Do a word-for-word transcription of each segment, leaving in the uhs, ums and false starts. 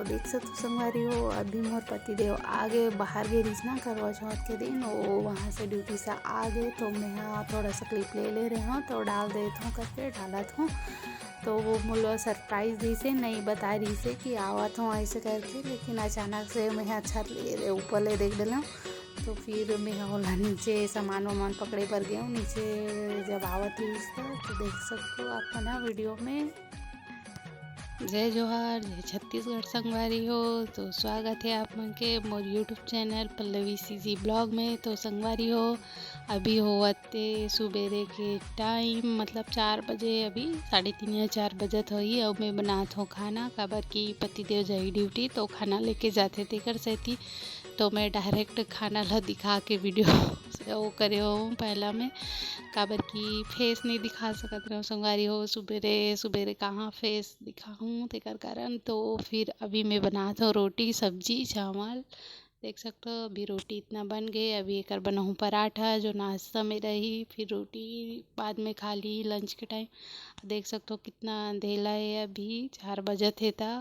तो देख सकथो संगवारी हो, अभी मोर पति देव आ गे, बाहर गे रिहिस ना करवा चौथ के दिन, वो वहाँ से ड्यूटी से आ गे, तो मैं हा थोड़ा सा क्लिप ले ले रहे हूँ, तो डाल देत हूँ करके डालत हूँ। तो वो मोला सरप्राइज दिसे, नहीं बता रहिसे कि आवत हूँ ऐसे करके, लेकिन अचानक से मैं हा छत ले ऊपर ले देख डलूँ। तो फिर मैं हा ओला नीचे सामान वामान पकड़े बर गए हूँ, नीचे जब आवत रहिस तो, तो देख सकते हो आप मन हा वीडियो में। जय जोहार, जय छत्तीसगढ़ संगवारी हो। तो स्वागत है आप मन के मोर YouTube channel Pallavi CG blog में। तो संगवारी हो, अभी होवत ते सुबेरे के टाइम, मतलब चार बजे, अभी साढ़े तीन या चार बजत होही। अउ मैं बनात हूँ खाना, काबर कि पतिदेव जाही ड्यूटी तो खाना लेके जाथे, तेकर सेती तो मैं डायरेक्ट खाना ला दिखा के वीडियो वो करे हूँ पहला में, काबर कि फेस नहीं दिखा सकत रहूँ संगवारी हो, सुबेरे सुबेरे कहाँ फेस दिखाऊँ, तेकर कारण। तो फिर अभी मैं बनात हूँ रोटी, सब्जी, चावल। देख सकते हो अभी रोटी इतना बन गए। अभी एकर बनाऊँ पराठा जो नाश्ता में रही, फिर रोटी बाद में खा ली लंच के टाइम। देख सकते हो कितना अंधेला है, अभी चार बजत हे ता।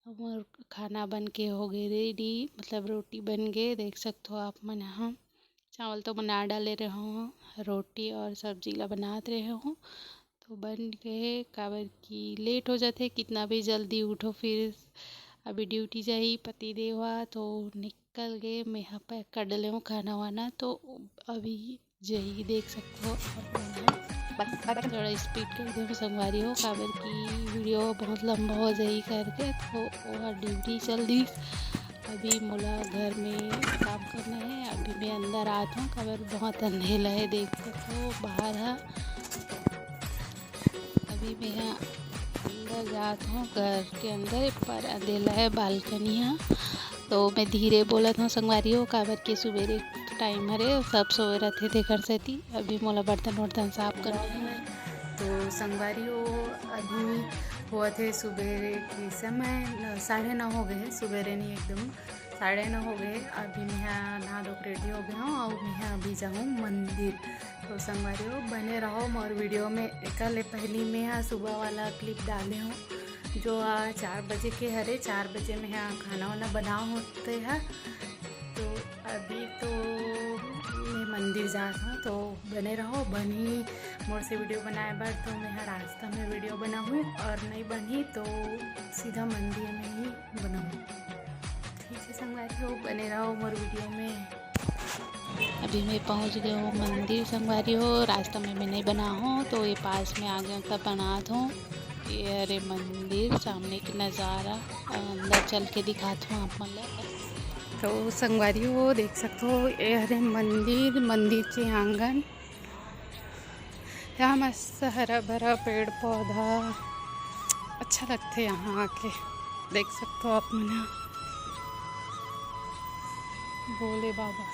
हमर खाना बन के हो गए रेडी, मतलब रोटी बन गए। देख सकते हो आप मन ह, चावल तो बना डाले रहे हो, रोटी और सब्जी ला बनात रहे हो, तो बन गए। काबर कि लेट हो जाते, कितना भी जल्दी उठो, फिर अभी ड्यूटी जाही पति देवा, तो निकल गए। मैं यहाँ पैक कर डले हूँ खाना वाना, तो अभी जही देख सकते हो आप मन ह। थोड़ा स्पीड कर दे संगवारी हो, काबर कि वीडियो बहुत लंबा हो जाही करके, तो ओहर ड्यूटी चल दी। अभी मोला घर में काम करना है, अभी मैं अंदर आत हूँ, काबर बहुत अंधेला है, देख सकते हो बाहर है। अभी मैं ह अंदर जात हूँ घर के अंदर, पर अंधेला है बालकनी ह। तो मैं धीरे बोलत हूँ संगवारी हो, काबर के सुबेरे टाइम हरे, सब सोए रथे तेकर सेती। अभी मोला बर्तन वर्तन साफ करना है। तो संगवारी हो, अभी होवत हे सुबेरे के समय, न, साढ़े नौ हो गए हैं, सुबेरे नहीं एकदम साढ़े नौ हो गए। अभी मैं हा नहा धो के रेडी हो गए हूँ और मैं हा अभी जाऊँ मंदिर। तो संगवारी हो, बने रहो मोर वीडियो में। एकर ले पहली मैं हा सुबह वाला क्लिप डाले हूँ, जो आ चार बजे के हरे। चार बजे मैं हा खाना वाना बना होते है। तो अभी तो मैं मंदिर जात हूँ, तो बने रहो। बनही मोर से वीडियो बनाए बर, तो मैं हा रास्ता में वीडियो बनाहूँ, और नहीं बनही तो सीधा मंदिर में ही बनाहूँ। ठीक है संगवारी हो, बने रहो मोर वीडियो में। अभी मैं पहुंच गए हूँ मंदिर संगवारी हो, रास्ता में मैं नहीं बना हूँ, तो ये पास में आ गए तब बनात हूँ। ये हरे मंदिर, सामने के नज़ारा, अंदर चल के दिखात हूँ आप मन ला। तो संगवारी हो देख सकते हो, ये हरे मंदिर, मंदिर के आंगन। यहाँ मस्त हरा भरा पेड़ पौधा, अच्छा लगथे यहाँ आके। देख सकते हो आप मन ह। भोले बाबा।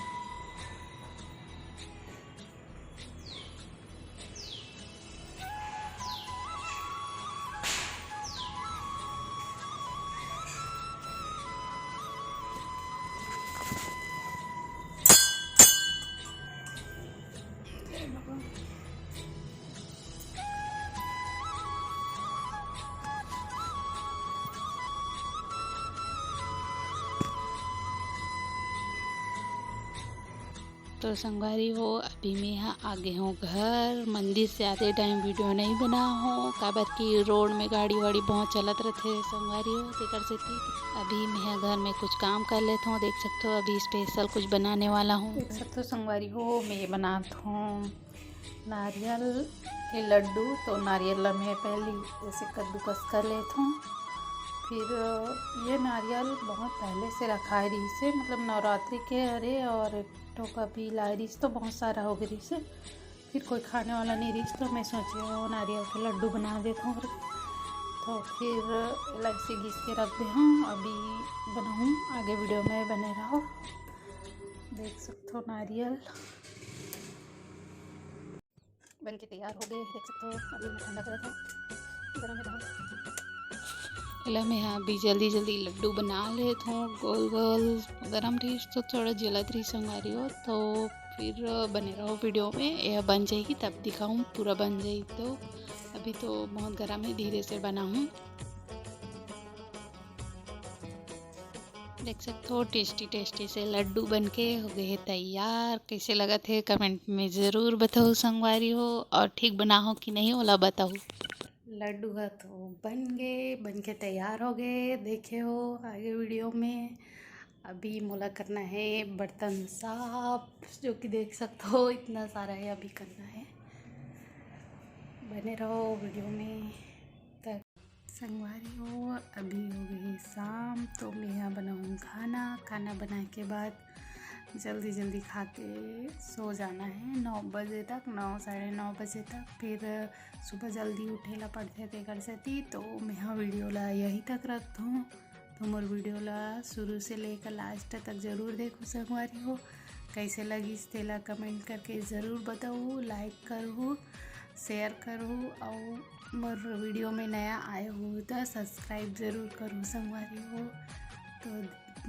तो संगवारी हो, अभी मैं हा आगे हूँ घर। मंदिर से आते टाइम वीडियो नहीं बना हूँ, काबर कि रोड में गाड़ी वाड़ी बहुत चलत रथे संगवारी हो, तेकर सेती अभी मैं हा घर में कुछ काम कर लेत हूँ। देख सकते हो अभी स्पेशल कुछ बनाने वाला हूँ। देख सकते हो संगवारी हो, मैं बनात हूँ नारियल के लड्डू। तो नारियल ला मैं पहले ऐसे कद्दूकस कर लेत हूँ। फिर ये नारियल बहुत पहले से रखाए रहिसे, मतलब नवरात्रि के हरे, और एक ठो कभी लाए रहिस तो बहुत सारा हो गए रहिसे। फिर कोई खाने वाला नहीं रहिस, तो मैं सोचे वो नारियल के लड्डू बना देत हूँ। तो फिर इलायची घिस के रख दे हूँ, अभी बनाऊँ, आगे वीडियो में बने रहो। देख सकते हो नारियल बन के तैयार हो गए, देख सकते हो। अभी मैं ठंडा करत हूँ, गरम है बहुत। एला मैं हा अभी जल्दी जल्दी लड्डू बना लेत हूँ गोल गोल। गरम रहिस तो थोड़ा जलत रहिस संगवारी हो, तो फिर बने रहो वीडियो में। यह बन जाएगी तब दिखाऊँ, पूरा बन जाएगी तो। अभी तो बहुत गरम है, धीरे से बनाऊँ। देख सकत हो, टेस्टी टेस्टी से लड्डू बन के हो गए हे तैयार। कैसे लगत हे, कमेंट में ज़रूर बताओ संगवारी हो, और ठीक बना हो कि नहीं, ओला बताओ। लड्डू ह तो बन गए, बन के तैयार हो गए, देखे हो आगे वीडियो में। अभी मोला करना है बर्तन साफ, जो कि देख सकते हो इतना सारा है, अभी करना है। बने रहो वीडियो में। तक संगवारी हो, अभी हो गई शाम, तो मेहा बनाऊँ खाना। खाना बनाए के बाद जल्दी जल्दी खा के सो जाना है नौ बजे तक, नौ, साढ़े नौ बजे तक। फिर सुबह जल्दी उठे ला पड़थे, तेकर सेती तो मेहा वीडियो ला यही तक रखत हूँ। तो मोर वीडियो ला शुरू से लेकर लास्ट तक जरूर देखो संगवारी हो। कैसे लगिस तेला कमेंट करके ज़रूर बताओ, लाइक करो, शेयर करो, और मोर वीडियो में नया आए हो तो सब्सक्राइब ज़रूर करो संगवारी हो। तो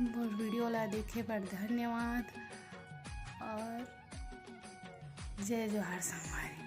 मोर वीडियो ला देखे बर धन्यवाद और जय जोहार संगवारी।